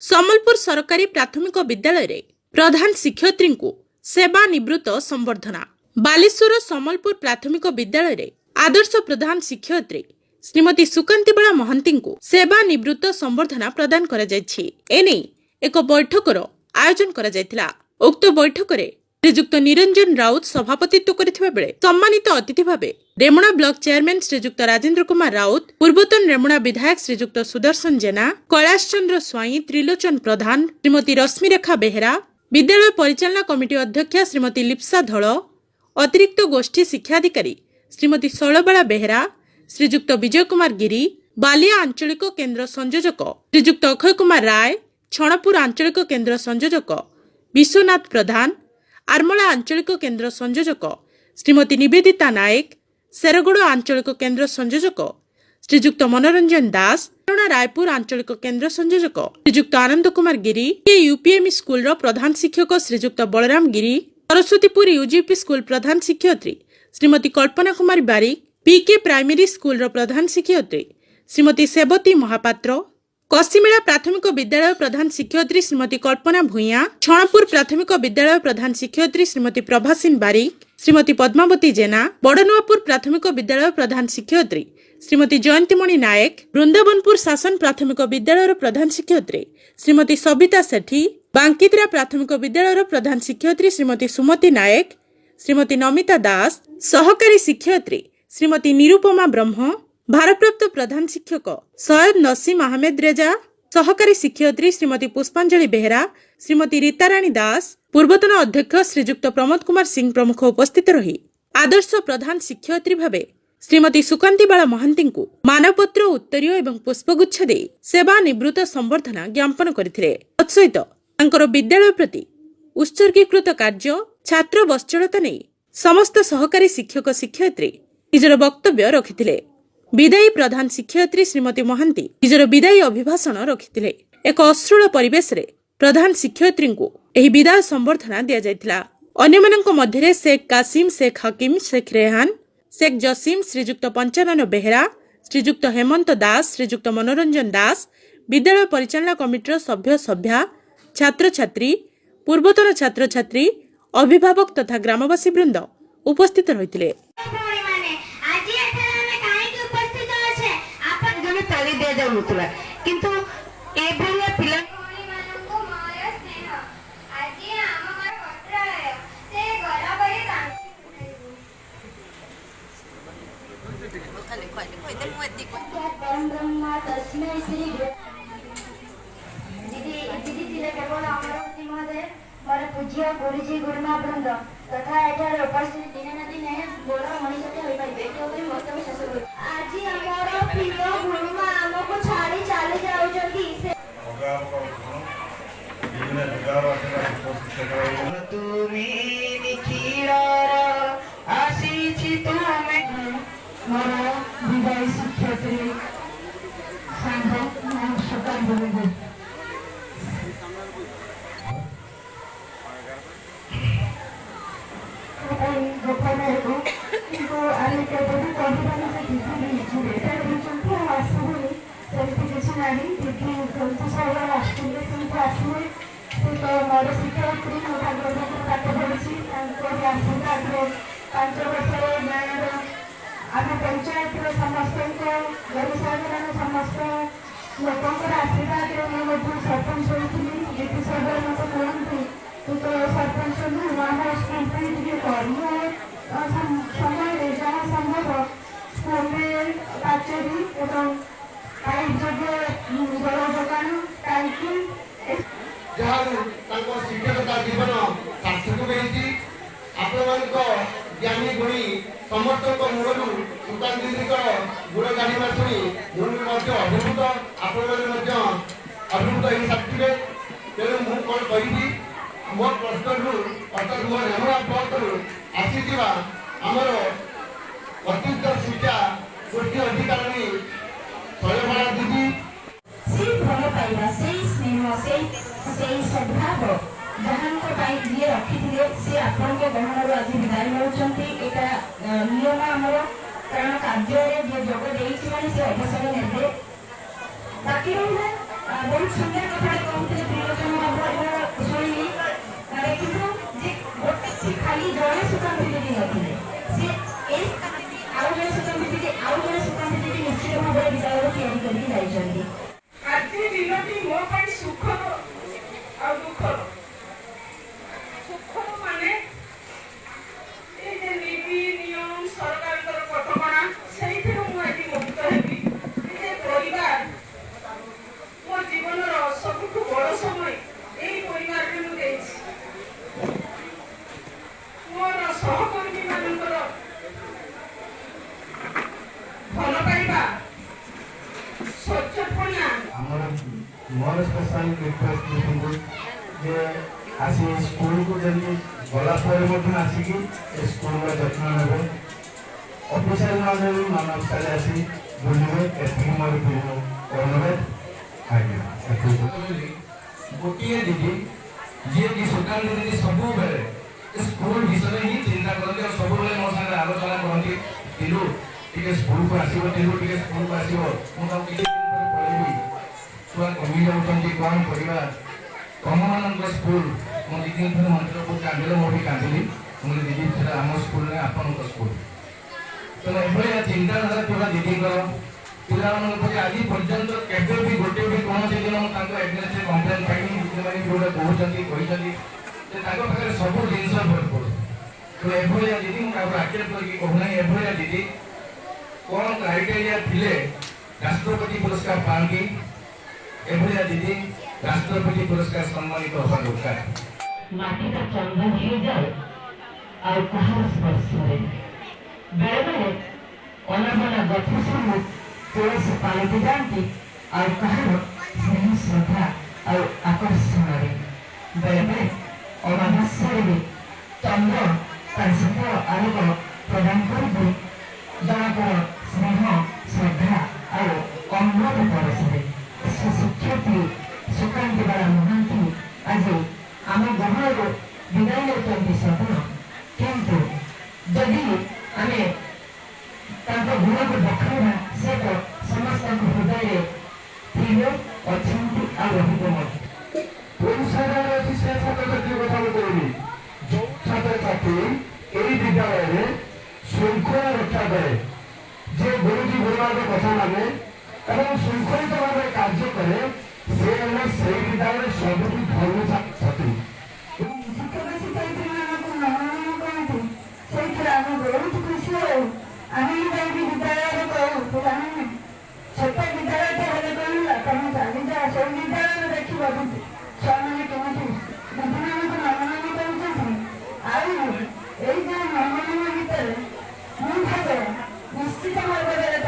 ସମ୍ବଲପୁର ସରକାରୀ ପ୍ରାଥମିକ ବିଦ୍ୟାଳୟରେ ପ୍ରଧାନ ଶିକ୍ଷୟିତ୍ରୀଙ୍କୁ ସେବା ନିବୃତ୍ତ ସମ୍ବର୍ଦ୍ଧନା। ବାଲେଶ୍ୱର ସମ୍ବଲପୁର ପ୍ରାଥମିକ ବିଦ୍ୟାଳୟରେ ଆଦର୍ଶ ପ୍ରଧାନ ଶିକ୍ଷୟିତ୍ରୀ ଶ୍ରୀମତୀ ସୁକାନ୍ତିବାଳା ମହାନ୍ତିଙ୍କୁ ସେବା ନିବୃତ୍ତ ସମ୍ବର୍ଦ୍ଧନା ପ୍ରଦାନ କରାଯାଇଛି। ଏନେଇ ଏକ ବୈଠକର ଆୟୋଜନ କରାଯାଇଥିଲା। ଉକ୍ତ ବୈଠକରେ ଶ୍ରୀଯୁକ୍ତ ନିରଞ୍ଜନ ରାଉତ ସଭାପତିତ୍ୱ କରିଥିବା ବେଳେ ସମ୍ମାନିତ ଅତିଥି ଭାବେ ରେମୁଣା ବ୍ଲକ ଚେୟାରମ୍ୟାନ ଶ୍ରୀଯୁକ୍ତ ରାଜେନ୍ଦ୍ର କୁମାର ରାଉତ, ପୂର୍ବତନ ରେମୁଣା ବିଧାୟକ ଶ୍ରୀଯୁକ୍ତ ସୁଦର୍ଶନ ଜେନା, କୈଳାସ ଚନ୍ଦ୍ର ସ୍ୱାଇଁ, ତ୍ରିଲୋଚନ ପ୍ରଧାନ, ଶ୍ରୀମତୀ ରଶ୍ମିରେଖା ବେହେରା, ବିଦ୍ୟାଳୟ ପରିଚାଳନା କମିଟି ଅଧ୍ୟକ୍ଷା ଶ୍ରୀମତୀ ଲିପ୍ସା ଧଳ, ଅତିରିକ୍ତ ଗୋଷ୍ଠୀ ଶିକ୍ଷାଧିକାରୀ ଶ୍ରୀମତୀ ଶୈଳବାଳା ବେହେରା, ଶ୍ରୀଯୁକ୍ତ ବିଜୟ କୁମାର ଗିରି, ବାଲିଆ ଆଞ୍ଚଳିକ କେନ୍ଦ୍ର ସଂଯୋଜକ ଶ୍ରୀଯୁକ୍ତ ଅକ୍ଷୟ କୁମାର ରାୟ, ଛଣପୁର ଆଞ୍ଚଳିକ କେନ୍ଦ୍ର ସଂଯୋଜକ ବିଶ୍ୱନାଥ ପ୍ରଧାନ, ଆରମଳା ଆଞ୍ଚଳିକ କେନ୍ଦ୍ର ସଂଯୋଜକ ଶ୍ରୀମତୀ ନିବେଦିତା ନାୟକ, ଶେରଗଡ଼ ଆଞ୍ଚଳିକ କେନ୍ଦ୍ର ସଂଯୋଜକ ଶ୍ରୀଯୁକ୍ତ ମନୋରଞ୍ଜନ ଦାସ, ରାୟପୁର ଆଞ୍ଚଳିକ କେନ୍ଦ୍ର ସଂଯୋଜକ ଶ୍ରୀଯୁକ୍ତ ଆନନ୍ଦ କୁମାର ଗିରି, ୟୁପିଏମ୍ଇ ସ୍କୁଲର ପ୍ରଧାନ ଶିକ୍ଷକ ଶ୍ରୀଯୁକ୍ତ ବଳରାମ ଗିରି, ସରସ୍ୱତୀପୁର ୟୁଜିପି ସ୍କୁଲ ପ୍ରଧାନ ଶିକ୍ଷୟିତ୍ରୀ ଶ୍ରୀମତୀ କଳ୍ପନା କୁମାରୀ ବାରିକ, ପିକେ ପ୍ରାଇମେରୀ ସ୍କୁଲର ପ୍ରଧାନ ଶିକ୍ଷୟିତ୍ରୀ ଶ୍ରୀମତୀ ସେବତୀ ମହାପାତ୍ର, କସିମେଳା ପ୍ରାଥମିକ ବିଦ୍ୟାଳୟ ପ୍ରଧାନ ଶିକ୍ଷୟିତ୍ରୀ ଶ୍ରୀମତୀ କଳ୍ପନା ଭୂଇଁଆ, ଛଣପୁର ପ୍ରାଥମିକ ବିଦ୍ୟାଳୟ ପ୍ରଧାନ ଶିକ୍ଷୟିତ୍ରୀ ଶ୍ରୀମତୀ ପ୍ରଭାସିନ ବାରିକ, ଶ୍ରୀମତୀ ପଦ୍ମାବତୀ ଜେନା, ବଡ଼ନୂଆପୁର ପ୍ରାଥମିକ ବିଦ୍ୟାଳୟ ପ୍ରଧାନ ଶିକ୍ଷୟିତ୍ରୀ ଶ୍ରୀମତୀ ଜୟନ୍ତୀମଣି ନାୟକ, ବୃନ୍ଦାବନପୁର ଶାସନ ପ୍ରାଥମିକ ବିଦ୍ୟାଳୟର ପ୍ରଧାନ ଶିକ୍ଷୟିତ୍ରୀ ଶ୍ରୀମତୀ ସବିତା ସେଠୀ, ବାଙ୍କିଦ୍ରା ପ୍ରାଥମିକ ବିଦ୍ୟାଳୟର ପ୍ରଧାନ ଶିକ୍ଷୟିତ୍ରୀ ଶ୍ରୀମତୀ ସୁମତୀ ନାୟକ, ଶ୍ରୀମତୀ ନମିତା ଦାସ, ସହକାରୀ ଶିକ୍ଷୟିତ୍ରୀ ଶ୍ରୀମତୀ ନିରୁପମା ବ୍ରହ୍ମ, ଭାରପ୍ରାପ୍ତ ପ୍ରଧାନ ଶିକ୍ଷକ ସୟଦ ନସିମ ଆହମେଦ ରେଜା, ସହକାରୀ ଶିକ୍ଷୟିତ୍ରୀ ଶ୍ରୀମତୀ ପୁଷ୍ପାଞ୍ଜଳି ବେହେରା, ଶ୍ରୀମତୀ ରୀତାରାଣୀ ଦାସ, ପୂର୍ବତନ ଅଧ୍ୟକ୍ଷ ଶ୍ରୀଯୁକ୍ତ ପ୍ରମୋଦ କୁମାର ସିଂ ପ୍ରମୁଖ ଉପସ୍ଥିତ ରହି ଆଦର୍ଶ ପ୍ରଧାନ ଶିକ୍ଷୟିତ୍ରୀ ଭାବେ ଶ୍ରୀମତୀ ସୁକାନ୍ତିବାଳା ମହାନ୍ତିଙ୍କୁ ମାନପତ୍ର, ଉତ୍ତରୀୟ ଏବଂ ପୁଷ୍ପଗୁଚ୍ଛ ଦେଇ ସେବା ନିବୃତ୍ତ ସମ୍ବର୍ଦ୍ଧନା ଜ୍ଞାପନ କରିଥିଲେ। ତତ୍ସହିତ ତାଙ୍କର ବିଦ୍ୟାଳୟ ପ୍ରତି ଉତ୍ସର୍ଗୀକୃତ କାର୍ଯ୍ୟ, ଛାତ୍ର ବତ୍ସଳତା ନେଇ ସମସ୍ତ ସହକାରୀ ଶିକ୍ଷକ ଶିକ୍ଷୟିତ୍ରୀ ନିଜର ବକ୍ତବ୍ୟ ରଖିଥିଲେ। ବିଦାୟୀ ପ୍ରଧାନ ଶିକ୍ଷୟିତ୍ରୀ ଶ୍ରୀମତୀ ମହାନ୍ତି ନିଜର ବିଦାୟୀ ଅଭିଭାଷଣ ରଖିଥିଲେ। ଏକ ଅଶ୍ରୁଳ ପରିବେଶରେ ପ୍ରଧାନ ଶିକ୍ଷୟିତ୍ରୀଙ୍କୁ ଏହି ବିଦାୟ ସମ୍ବର୍ଦ୍ଧନା ଦିଆଯାଇଥିଲା। ଅନ୍ୟମାନଙ୍କ ମଧ୍ୟରେ ଶେଖ୍ କାସିମ, ଶେଖ୍ ହକିମ, ଶେଖ୍ ରେହାନ, ଶେଖ୍ ଜସିମ, ଶ୍ରୀଯୁକ୍ତ ପଞ୍ଚାନନ ବେହେରା, ଶ୍ରୀଯୁକ୍ତ ହେମନ୍ତ ଦାସ, ଶ୍ରୀଯୁକ୍ତ ମନୋରଞ୍ଜନ ଦାସ, ବିଦ୍ୟାଳୟ ପରିଚାଳନା କମିଟିର ସଭ୍ୟ ସଭ୍ୟା, ଛାତ୍ରଛାତ୍ରୀ, ପୂର୍ବତନ ଛାତ୍ରଛାତ୍ରୀ, ଅଭିଭାବକ ତଥା ଗ୍ରାମବାସୀ ବୃନ୍ଦ ଉପସ୍ଥିତ ରହିଥିଲେ। ଭଉଣୀମାନେ, ଆଜି ଏଠାରେ ଆମେ କାହିଁକି ଉପସ୍ଥିତ ଅଛେ ଆପଣ ଜଣେ ତାଳି ଦିଆଯାଉନଥିଲା, କିନ୍ତୁ ଏଭଳିଆ ପିଲା ଭଉଣୀମାନଙ୍କୁ ମୋର ସ୍ନେହ। ଆଜି ଆମ ପତ୍ରାଳୟ ସେ ଗଲା ପରେ ପରମ ତସ୍ମୈ ଶ୍ରୀ ଦିଦି। ଦିଦି ଥିଲେ କେବଳ ଆମର ମହୋଦୟ, ମୋର ପୂଜ୍ୟ ଗୁରୁଜୀ ଗୁରୁମା ବୃନ୍ଦ ତଥା ଏଠାରେ ଉପସ୍ଥିତ ଦିନେ ନା ଦିନେ ବଡ଼ ମଣିଷଟେ ହୋଇପାରିବେ, ଏଠି ବକ୍ତବ୍ୟ ଶେଷ କରୁଛି। ଆଜି ଆମର ପ୍ରିୟ ଗୁରୁମା ଆମକୁ ଛାଡ଼ି ଚାଲି ଯାଉଛନ୍ତି। ସେ ଅଭିଭାବକ ବିଭିନ୍ନ ବିଭାଗ ଉପସ୍ଥିତ। ତୁମେ ନିଖିଳର ଆସିଛି ତୁମେ ମୋର ବିଦାୟୀ ଶିକ୍ଷୟିତ୍ରୀ ସାଙ୍ଗ ସୁକାନ୍ତ ଦିଦି। ପାଇଁ ଗୋପନ ହେବୁ, କିନ୍ତୁ ଆମେ କେବେ ବି କହିବାନି ଯେ ଦିଦି ରିଟାୟାର୍ଡ ହେଇଛନ୍ତି ଆଉ ଆସିବୁନି। ସେମିତି କିଛି ନାହିଁ। ଦିଦି ଯେମିତି ସବୁବେଳେ ଆସୁଥିଲେ, ସେମିତି ଆସିବେ। ସେ ତ ମୋର ଶିକ୍ଷୟିତ୍ରୀ, ମୁଁ ତାଙ୍କ ପାଖରେ ପାଠ ପଢ଼ିଛି। ତାଙ୍କରି ଆଶୀର୍ବାଦରେ 5 ବର୍ଷର ଗାଁର ଆମ ପଞ୍ଚାୟତର ସମସ୍ତଙ୍କ ଜନସାଧାରଣ, ସମସ୍ତ ଲୋକଙ୍କର ଆଶୀର୍ବାଦରେ ମୁଁ ମଧ୍ୟ ସରପଞ୍ଚ ହୋଇଥିଲି। ଦିଦି ସବୁବେଳେ ମୋତେ କୁହନ୍ତି, ତୁ ତ ସରପଞ୍ଚ ନୁହଁ, ଆମ ସ୍କୁଲ ପାଇଁ ଟିକେ କର। ମୁଁ ସମୟରେ ଯାହା ସମ୍ଭବ ସ୍କୁଲରେ ପାଚେରୀ ଏବଂ ପାଇପ୍ ଯୋଗେ ଜଳ ଯୋଗାଣ, ଟାଙ୍କି ଯାହାରୁ ତାଙ୍କ ଶିକ୍ଷକତା ଜୀବନ ସାର୍ଥକ ହୋଇଛି। ଆପଣମାନଙ୍କ ଜ୍ଞାନୀ ଗୁଣୀ ସମସ୍ତଙ୍କ ମୂଳରୁ ସୁକାନ୍ତ ଦିଦିଙ୍କର ଗୁଣ ଜାଣିବା ଶୁଣି ମୁଁ ବି ମଧ୍ୟ ଅଭିଭୂତ, ଆପଣମାନେ ମଧ୍ୟ ଅଭିଭୂତ ହେଇସାରିଥିବେ। ତେଣୁ ମୁଁ କ'ଣ କହିବି, ମୋ କ୍ଲଷ୍ଟରରୁ ଅର୍ଥାତ୍ ମୋ ରେମୁଣା ବ୍ଲକରୁ ଆସିଥିବା ଆମର ଅତିରିକ୍ତ ଶିକ୍ଷା ଗୋଷ୍ଠୀ ଅଧିକାରିଣୀ ଶୈଳବାଳା ଦିଦି। ସେଇ ଭଲ ପାଇବା, ସେଇ ସ୍ନେହ, ସେଇ ସଦ୍ଭାବ ଯାହାଙ୍କ ପାଇଁ ଯିଏ ରଖିଥିଲେ, ସେ ଆପଣଙ୍କ ଗହଣରୁ ଆଜି ବିଦାୟ ନେଉଛନ୍ତି। ଏଇଟା ନିୟମ ଆମର, କାରଣ କାର୍ଯ୍ୟରେ ଯିଏ ଯୋଗ ଦେଇଛି ମାନେ ସେ ଅବସର ନେବେ। ବାକି ରହିଲା ବହୁତ ସୁନ୍ଦର କଥାଟେ କହୁଥିଲେ। ରିକ୍ୱେଷ୍ଟ ଦିଦିଙ୍କୁ ଯେ ଆସି ସ୍କୁଲକୁ ଯେମିତି ଗଲା ପରେ ମଧ୍ୟ ଆସିକି ଏ ସ୍କୁଲର ଯତ୍ନ ନେବେ, ଅଫିସିଆଲ ନ ନେବେ, ନନ୍ ଅଫିସିଆଲ ଆସି ବୁଲିବେ। ଏତିକି ମୋର ଅନୁରୋଧ ଆଜ୍ଞା, ଏତିକି। ଗୋଟିଏ ଦିଦି, ଯିଏକି ସୁକାନ୍ତି ଦିଦି, ସବୁବେଳେ ସ୍କୁଲ ବିଷୟରେ ହିଁ ଚିନ୍ତା କରନ୍ତି ଆଉ ସବୁବେଳେ ମୋ ସାଙ୍ଗରେ ଆଲୋଚନା କରନ୍ତି, "ଟିଲୁ, ଟିକେ ସ୍କୁଲକୁ ଆସିବ, ଟିଲୁ, ଟିକେ ସ୍କୁଲକୁ ଆସିବ। ମୁଁ ତାକୁ କିଛି ଦିନ ପରେ ପଳେଇବି, ଛୁଆ କମି ଯାଉଛନ୍ତି, କ'ଣ କରିବା? ତମମାନଙ୍କ ସ୍କୁଲ।" ମୋ ଦିଦି ଥରେ ମନ୍ଦିର ବହୁତ କାନ୍ଦିଲେ, ମୁଁ ବି କାନ୍ଦିଲି। ମୁଁ କହିଲି, "ଦିଦି, ସେଟା ଆମ ସ୍କୁଲ ନୁହେଁ, ଆପଣଙ୍କ ସ୍କୁଲ।" ତେଣୁ ଏଭଳିଆ ଚିନ୍ତାଧାରା ଥିବା ଦିଦିଙ୍କର ପିଲାମାନଙ୍କ ପ୍ରତି ଆଜି ପର୍ଯ୍ୟନ୍ତ କେବେ ବି ଗୋଟେ ବି କୌଣସି ଦିନ ମୁଁ ତାଙ୍କ ଏଗନେଷ୍ଟରେ କମ୍ପ୍ଲେନ୍ ପାଇନି। ଦିଦିମାନେ ଯୋଉଟା କହୁଛନ୍ତି, କହିଛନ୍ତି ଯେ ତାଙ୍କ ପାଖରେ ସବୁ ଜିନିଷ ଭରପୁର। ତେଣୁ ଏଭଳିଆ ଦିଦି, ମୁଁ କାହାକୁ ଆକ୍ଷେପ କରିକି କହୁନାହିଁ, ଏଭଳିଆ ଦିଦି କ'ଣ କ୍ରାଇଟେରିଆ ଥିଲେ ରାଷ୍ଟ୍ରପତି ପୁରସ୍କାର ପାଆନ୍ତି? ଏଭଳିଆ ଦିଦି ରାଷ୍ଟ୍ରପତି ପୁରସ୍କାର ସମ୍ମାନିତ ହେବା ଦରକାର। ମାଟିଟା ଚନ୍ଦନ ହେଇଯାଏ ଆଉ କାହାର ସ୍ପର୍ଶରେ। ବେଳେବେଳେ ଅନାବନା ଗଛ ସବୁ ତୁଳସୀ ପାଲଟି ଯାଆନ୍ତି ଆଉ କାହାର ସ୍ନେହ, ଶ୍ରଦ୍ଧା ଆଉ ଆକର୍ଷଣରେ। ବେଳେବେଳେ ଅମାବାସ୍ୟାରେ ବି ଚନ୍ଦ୍ର ତାର ଶୀତଳ ଆଲୋକ ପ୍ରଦାନ କରିଦିଏ ଜଣଙ୍କର ସ୍ନେହ, ଶ୍ରଦ୍ଧା ଆଉ ଅମୃତ ପରଶରେ। ଶିକ୍ଷୟିତ୍ରୀ ସୁକାନ୍ତିବାଳା ମହାନ୍ତି ଆଜି ଆମ ଗହଣରୁ ବିଦାୟ ନେଉଛନ୍ତି ସତ, କିନ୍ତୁ ଯଦି ଆମେ ତାଙ୍କ ଗୁଣକୁ ବଖାଣିବା, ସେ ତ ସମସ୍ତଙ୍କ ହୃଦୟରେ ଥିଲେ, ଅଛନ୍ତି ଆଉ ରହିବ ମଧ୍ୟ। କୋଉ ଜାଗାରେ ଅଛି ସେ ଛାତ୍ରଛାତ୍ରୀ କଥା ମୁଁ କହୁନି। ଯୋଉ ଛାତ୍ରଛାତ୍ରୀ ଏଇ ବିଦ୍ୟାଳୟରେ ଶୃଙ୍ଖଳା ରକ୍ଷା କରେ, ଯେ ଗୁରୁଜୀ ଗୁରୁମାଙ୍କ କଥା ମାନେ ଏବଂ ଶୃଙ୍ଖଳିତ ଭାବରେ କାର୍ଯ୍ୟ କରେ, ସେ ହେଲା ସେଇ ବିଦ୍ୟାଳୟରେ ସବୁଠୁ ଧର୍ମ ଛାତ୍ରଛାତ୍ରୀ। ଶିକ୍ଷକ ଶିକ୍ଷୟିତ୍ରୀମାନଙ୍କୁ ମନୋନୟନ କରନ୍ତି, ସେଇଥିରେ ଆମେ ବହୁତ ଖୁସି ହଉ। ଆମେ ବି ଯାଇକି ବିଦ୍ୟାଳୟରେ କହୁ, "ପିଲାମାନେ, ଛୋଟ ବିଦ୍ୟାଳୟଟେ ହେଲେ କଣ ହେଲା, ତମେ ଚାଲିଯାଅ ସେଇ ବିଦ୍ୟାଳୟରେ, ଦେଖିବ ଛୁଆମାନେ କେମିତି ଦିଦିମାନଙ୍କୁ ନମନମ କରୁଛନ୍ତି।" ଆଉ ଏଇ ଯୋଉ ନମନମ ଭିତରେ ମୁଁ ଭାବେ ନିଶ୍ଚିତ ଭାବରେ